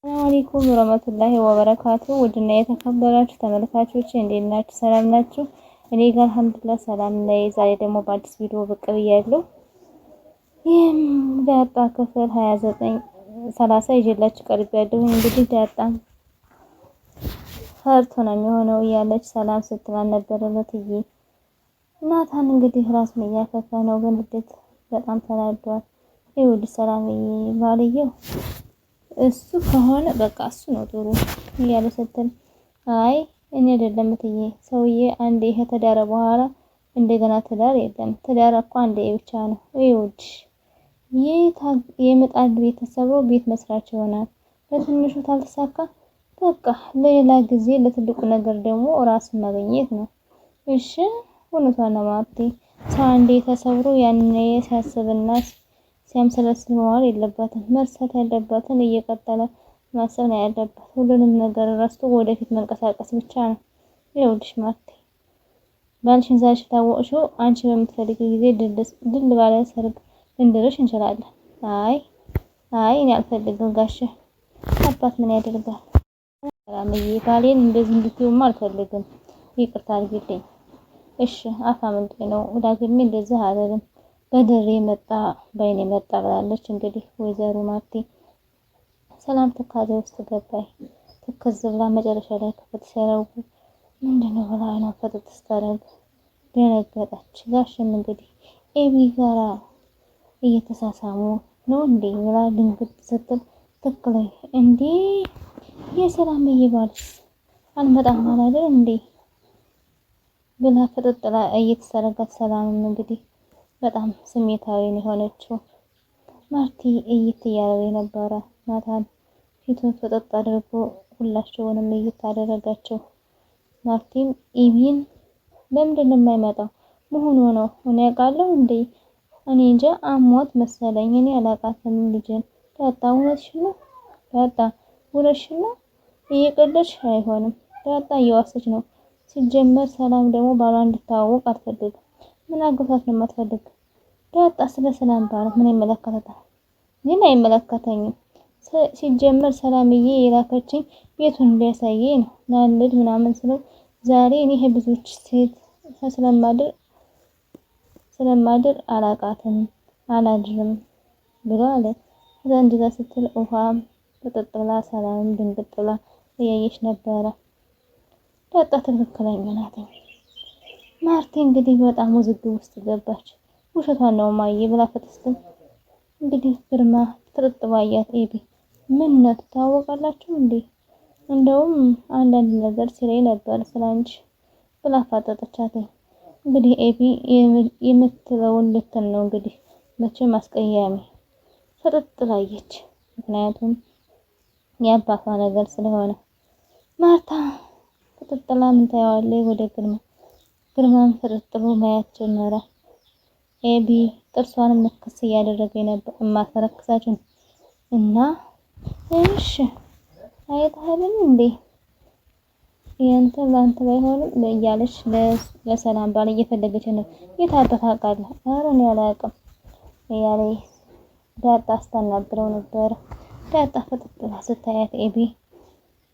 ሰላም አለይኩም ወራህመቱላሂ ወበረካቱ። ውድና የተከበራችሁ ተመልካቾች እንዴት ናችሁ? ሰላም ናችሁ? እኔ ጋር አልሐምዱሊላህ ሰላም ነኝ። ዛሬ ደግሞ በአዲስ ቪዲዮ ብቅ ብያለሁ። ይህም ዳጣ ክፍል 29 30 ይዤላችሁ ቀርቤያለሁ። እንግዲህ ዳጣ ፈርቶ ነው የሚሆነው እያለች ሰላም ስትላል ነበረ ለትዬ። ናታን እንግዲህ ራሱን እያከፈ ነው በንዴት በጣም ተናዷል። ይኸውልሽ ሰላምዬ ባልየው እሱ ከሆነ በቃ እሱ ነው ጥሩ እያለ ስትል አይ እኔ አይደለም እትዬ፣ ሰውዬ አንዴ ይሄ ተዳረ በኋላ እንደገና ትዳር የለም። ትዳር እኮ አንዴ ብቻ ነው። ይኸውልሽ የምጣድ ቤት ተሰብሮ ቤት መስራች ይሆናል። ለትንሹ ታልተሳካ በቃ ለሌላ ጊዜ ለትልቁ ነገር ደግሞ ራስን ማግኘት ነው። እሺ እውነቷን ነው ማርቲ። ሰው አንዴ ተሰብሮ ያኔ ሲያስብና ሲያምሰለስል መዋል የለበትም። መርሳት ያለበትን እየቀጠለ ማሰብ ነው ያለበት። ሁሉንም ነገር ረስቶ ወደፊት መንቀሳቀስ ብቻ ነው። ይኸውልሽ ማርቲ ባልሽን ዛሬ ታወቅሽው አንቺ በምትፈልጊው ጊዜ ድል ባለ ሰርግ ልንድርሽ እንችላለን። አይ አይ እኔ አልፈልግም ጋሼ። አባት ምን ያደርጋል? ሰላምዬ ባሌን እንደዚህ እንድትይውማ አልፈልግም። ይቅርታ አድርጊልኝ። እሺ አፋ ምንድን ነው ዳግሜ እንደዚህ አልልም። በድሬ መጣ በአይኔ መጣ ብላለች። እንግዲህ ወይዘሮ ማርቲ ሰላም ትካዜ ውስጥ ገባይ። ትክዝ ብላ መጨረሻ ላይ ክፍት ሲያደርጉ ምንድነው ብላ አይኗን ፈጠጥ ስታደርግ ደነገጠች። ጋሽም እንግዲህ ኤቢ ጋራ እየተሳሳሙ ነው እንዴ ብላ ድንግጥ ስትል ትክክል እንዴ የሰላምዬ ባልስ አልመጣም አላለ እንዴ ብላ ፈጠጥ እየተሰረጋት ሰላምም እንግዲህ በጣም ስሜታዊ ነው የሆነችው። ማርቲ እይት እያለው የነበረ ናታን ፊቱን ፈጠጥ አድርጎ ሁላቸውንም እይት አደረጋቸው። ማርቲም ኢቢን ለምንድን ነው የማይመጣው? መሆኑ ነው እኔ አውቃለሁ እንዴ? እኔ እንጃ አሟት መሰለኝ። እኔ አላውቃትም ልጅን። ዳጣ እውነትሽን ነው? ዳጣ እውነትሽን ነው? እየቀለድሽ አይሆንም። ዳጣ እየዋሰች ነው። ሲጀመር ሰላም ደግሞ ባሏ እንድታዋወቅ አትፈልግም። ምን አግብታት ነው የማትፈልግ? ዳጣ ስለ ሰላም ባል ምን ይመለከታታል? እኔን አይመለከተኝም። ሲጀመር ሰላምዬ የላከችኝ ቤቱን እንዲያሳየኝ ነው ናልድ ምናምን ስለው ዛሬ እኔ ብዙዎች ሴት ስለማድር ስለማድር አላቃትም አላድርም ብሎ አለ። ከዛ እንደዛ ስትል ውሃ ፍጥጥ ብላ ሰላምም ድንግጥ ብላ እያየች ነበረ። ዳጣ ትክክለኛ ናት። ማርቲ እንግዲህ በጣም ውዝግብ ውስጥ ገባች። ውሸቷን ነው ማየ ብላ ፈተስትም እንግዲህ ግርማ ፍጥጥ ባያት ኤቢ ምን ነው ትተዋወቃላችሁ እንዴ? እንደውም አንዳንድ ነገር ሲለኝ ነበር ስላንቺ ብላ ፋጠጠቻት። እንግዲህ ኤቢ የምትለውን ልትል ነው እንግዲህ መቼም አስቀያሚ ፍጥጥ ላየች። ምክንያቱም የአባቷ ነገር ስለሆነ ማርታ ፍጥጥ ምን ታየዋለች ወደ ግርማ ግርማም ፍጥጥ ብሎ ማየት ጀመረ። ኤቢ ጥርሷንም ንክስ እያደረገ ነበር እማተረክሳችን እና እሺ አይተሃልን እንዴ ያንተ ባንተ ባይሆንም እያለች ለሰላም ባል እየፈለገች ነው። የት አባት አውቃለሁ? ኧረ እኔ አላውቅም እያለ ዳጣ አስታናግረው ነበር። ዳጣ ፍጥጥ ብላ ስታያት ኤቢ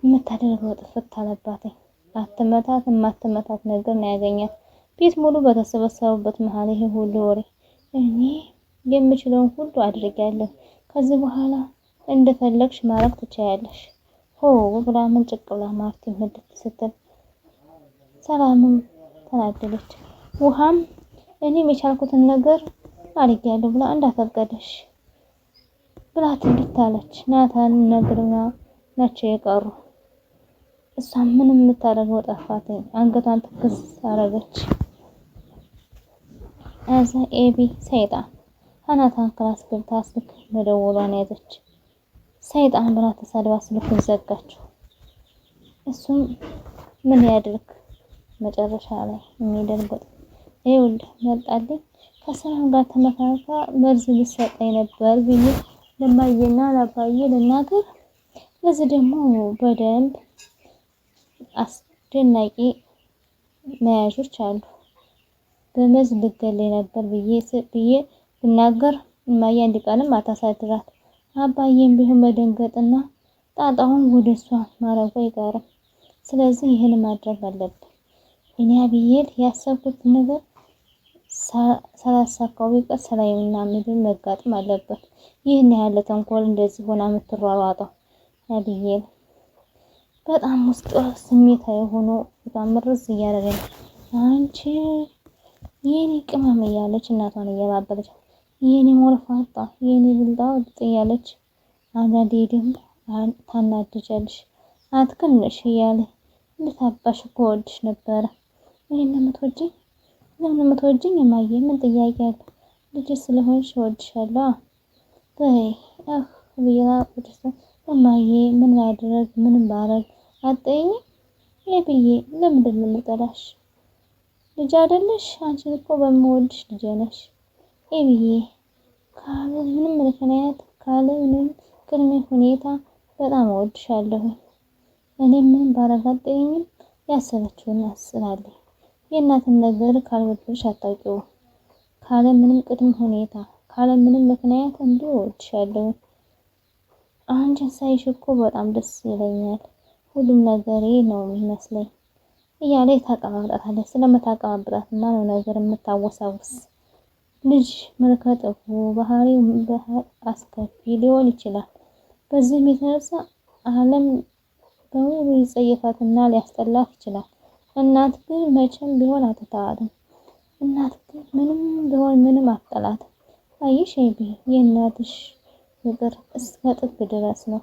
የምታደርገው ጥፍት አለባት። አትመታት የማትመታት ነገር ነው ያገኛት። ቤት ሙሉ በተሰበሰቡበት መሀል ይሄ ሁሉ ወሬ እኔ የምችለውን ሁሉ አድርጊያለሁ። ከዚህ በኋላ እንደፈለግሽ ማድረግ ትችያለሽ። ሆ ብላ ምንጭቅ ብላ ማርቲ ምድት ስትል ሰላምም ተናደደች። ውሃም እኔም የቻልኩትን ነገር አድርጊያለሁ ብላ እንዳፈቀደሽ ብላ ትንድታለች። ናታን ነግርና ናቸው የቀሩ። እሷ ምንም የምታደርገው ጠፋት። አንገቷን ትክዝ አረገች። እዛ ኤቢ ሰይጣን ከናታን class ገብታ ስልክ መደወሏን ያዘች። ሰይጣን ብላ ተሳድባ ስልኩን ዘጋችው። እሱም ምን ያድርግ መጨረሻ ላይ የሚደርገው ይኸውልህ መጣልኝ ከሰላም ጋር ተመካክራ መርዝ ልሰጠኝ ነበር ብዬ ለማየና ለአባዬ ልናገር። ለዚህ ደግሞ በደንብ አስደናቂ መያዦች አሉ። በመዝ ልገለኝ ነበር ብዬ ብዬ ብናገር እማዬ አንድ ቀንም አታሳድራት። አባዬም ቢሆን መደንገጥና ጣጣውን ወደ እሷ ማረጉ አይቀርም። ስለዚህ ይህን ማድረግ አለብን። እኔ አብዬል ያሰብኩት ነገር ሳላሳካው ቢቀር ሰላምና ምድር መጋጠም አለበት። ይህን ያህል ተንኮል እንደዚህ ሆና የምትሯሯጠው አብዬል በጣም ውስጥ ስሜታዊ ሆኖ በጣም ምርዝ እያደረገ ነው። አንቺ የኔ ቅመም እያለች እናቷን እየባበለች የኔ ሞልፋጣ የኔ ብልጣ ወጥ እያለች አንዳንዴ ደግሞ ታናድጃለሽ፣ አትክንሽ እያለ እንዴት አባሽ እኮ እወድሽ ነበረ። እኔን ነው የምትወጂኝ? ለምን የምትወጂኝ እማዬ? ምን ጥያቄ አለ? ልጅ ስለሆንሽ እወድሻለሁ። በይ አህ ብያ እማዬ፣ ምን ባደረግ ምንም ባረግ አትጠይኝም? ይሄ ብዬ ለምንድን ነው የምጠላሽ? ልጅ አይደለሽ? አንቺን እኮ በምወድሽ ልጅ ነሽ። ይሄ ብዬ ካለ ምንም ምክንያት ካለ ምንም ቅድመ ሁኔታ በጣም እወድሻለሁ። እኔ ምንም ባረግ አትጠይኝም። ያሰበችውን አስባለሁ። የእናትን ነገር ካልወደድሽ አታውቂውም። ካለ ምንም ቅድመ ሁኔታ ካለ ምንም ምክንያት እንዲሁ እወድሻለሁ። አንቺን ሳይሽ እኮ በጣም ደስ ይለኛል። ሁሉም ነገሬ ነው የሚመስለኝ እያለ ታቀባብጣታለች። ስለምታቀባብጣትና ነው ነገር የምታወሳውስ ልጅ መልከ ጥፉ ባህሪው አስከፊ ሊሆን ይችላል። በዚህም የተነሳ ዓለም በሙሉ ሊጸየፋትና ሊያስጠላት ይችላል። እናት ግን መቼም ቢሆን አትተዋትም። እናት ግን ምንም ቢሆን ምንም አትጠላትም። አየሽ ኤቢ የእናትሽ ፍቅር እስከ ጥግ ድረስ ነው።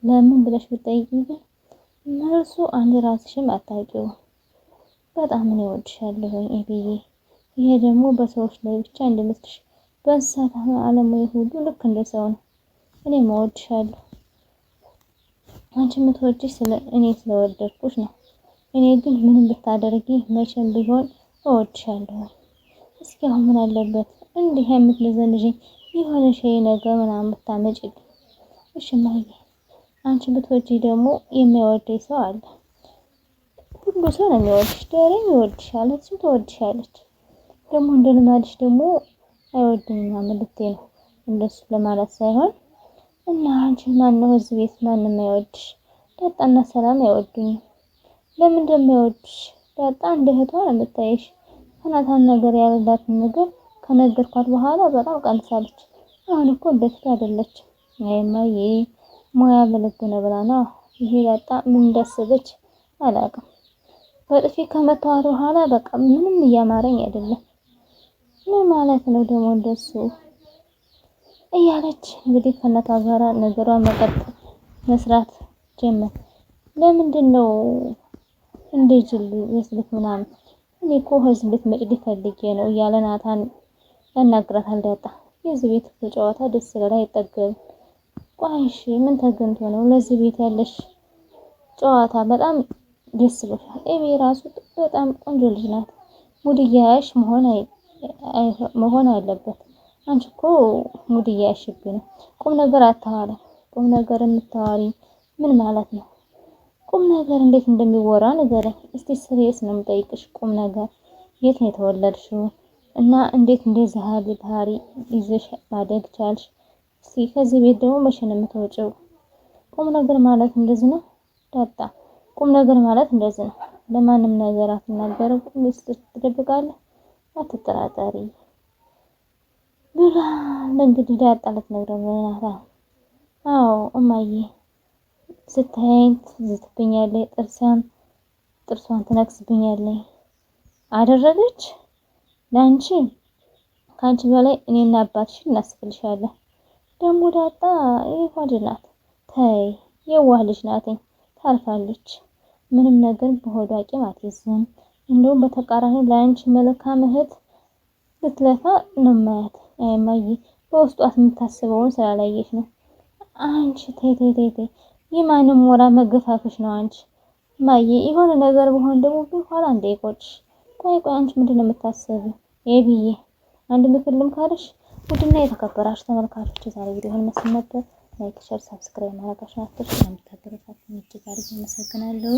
ለምን ብለሽ ብትጠይቂ ግን መልሱ አንድ ራስሽም አታውቂውም። በጣም እኔ እወድሻለሁኝ ኤቢዬ። ይሄ ደግሞ በሰዎች ላይ ብቻ እንደምትሽ በእንስሳት ዓለም ሁሉ ልክ እንደ ሰው ነው። እኔም እወድሻለሁ። አንቺ የምትወጂሽ ስለ እኔ ስለወደድኩሽ ነው። እኔ ግን ምንም ብታደርጊ መቼም ቢሆን እወድሻለሁ። እስኪ አሁን ምን አለበት እንዲህ የምትነዘንዥኝ የሆነ ሸይ ነገር ምናምን ብታመጪልኝ። እሺ እማዬ፣ አንቺ ብትወጂ ደግሞ የሚወደኝ ሰው አለ። ሁሉ ሰው ነው የሚወድሽ። ደሬም ይወድሻል፣ እሱም ትወድሻለች። ደግሞ እንደ ልማድሽ ደግሞ አይወድም ምናምን ልትይ ነው። እንደሱ ለማለት ሳይሆን እና አንቺ ማነው እዚህ ቤት ማንም አይወድሽ? ዳጣና ሰላም አይወዱኝም። ለምን እንደማይወድሽ? ዳጣ እንደ እህቷ ነው የምታይሽ። ከናታን ነገር ያለላትን ነገር ከነገርኳት በኋላ በጣም ቀንሳለች። አሁን እኮ እንደፊቱ አይደለችም። አይ እማዬ ሙያ በልብ ነው ብላ ነው። ይሄ ዳጣ ምን እንዳሰበች አላውቅም። በጥፊ ከመታኋት በኋላ በቃ ምንም እያማረኝ አይደለም። ምን ማለት ነው ደግሞ እንደሱ እያለች እንግዲህ ከእናቷ ጋራ ነገሯን መቀጠል መስራት ጀመር። ለምንድን ነው እንደ ጅል የስልክ ምናምን እኔ እኮ ህዝብ ልትመጭ ፈልጌ ነው እያለ ናታን ያናግራታል። ዳጣ የዚህ ቤት እኮ ጨዋታ ደስ ይላል አይጠገብም። ቆይ እሺ ምን ተገኝቶ ነው ለዚህ ቤት ያለሽ ጨዋታ በጣም ደስ ብሎሻል። ኤቢ ራሱ በጣም ቆንጆ ልጅ ናት። mood እያያሽ መሆን አለበት። አንቺ እኮ mood እያያሽብኝ ነው። ቁም ነገር አታወሪም። ቁም ነገር የምታወሪ ምን ማለት ነው? ቁም ነገር እንዴት እንደሚወራ ንገረኝ እስቲ። serious ነው የምጠይቅሽ። ቁም ነገር የት ነው የተወለድሽው? እና እንዴት እንደዚህ ያለ ባህሪ ይዘሽ ማደግ ቻልሽ? እስቲ ከዚህ ቤት ደግሞ መቼ ነው የምትወጪው? ቁም ነገር ማለት እንደዚህ ነው ዳጣ። ቁም ነገር ማለት እንደዚህ ነው። ለማንም ነገር አትናገርም፣ ሚስጥር ትደብቃለህ፣ አትጠራጠሪ ብላ ለእንግዲህ ዳጣ ልትነግረው ናታ። አዎ እማዬ ስታየኝ ትዝትብኛለች፣ ጥርሷን ትነክስብኛለች አደረገች። ለአንቺ ከአንቺ በላይ እኔና አባትሽ እናስብልሻለን። ደግሞ ዳጣ የዋህ ልጅ ናት። ተይ የዋህ ልጅ ናትኝ፣ ታርፋለች። ምንም ነገር በሆዷ ቂም አትይዝም። እንደውም በተቃራኒ ለአንቺ መልካም እህት ልትለፋ ነው ማያት። አይ እማዬ በውስጧት የምታስበውን ስላላየሽ ነው። አንቺ ተይ ተይ ተይ ተይ፣ የማንም ሞራ መገፋፈሽ ነው አንቺ እማዬ። የሆነ ነገር በሆን ደግሞ ግን ኋላ እንዳይቆጭሽ። ቆይ ቆይ፣ አንቺ ምንድን ነው የምታስቢው? ኤቢዬ አንድ ምክር ልምከርሽ። ውድና የተከበራችሁ ተመልካቾች የዛሬ ቪዲዮ ይህን ይመስል ነበር። like፣ share፣ subscribe ማድረጋችሁን አትርሱ። ስለምታበረታቱኝ እጅግ አድርጌ አመሰግናለሁ።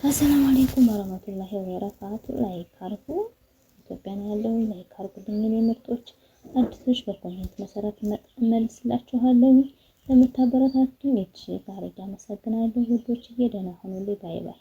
السلام عليكم ورحمة الله وبركاته። like አድርጉ። ኢትዮጵያ ነው ያለው። like አድርጉልኝ የኔ ምርጦች። አዲሶች በ comment መሰረት እመልስላችኋለሁ። ለምታበረታቱኝ እጅግ አድርጌ አመሰግናለሁ። ውዶችዬ ደህና ሁኑልኝ። Bye bye።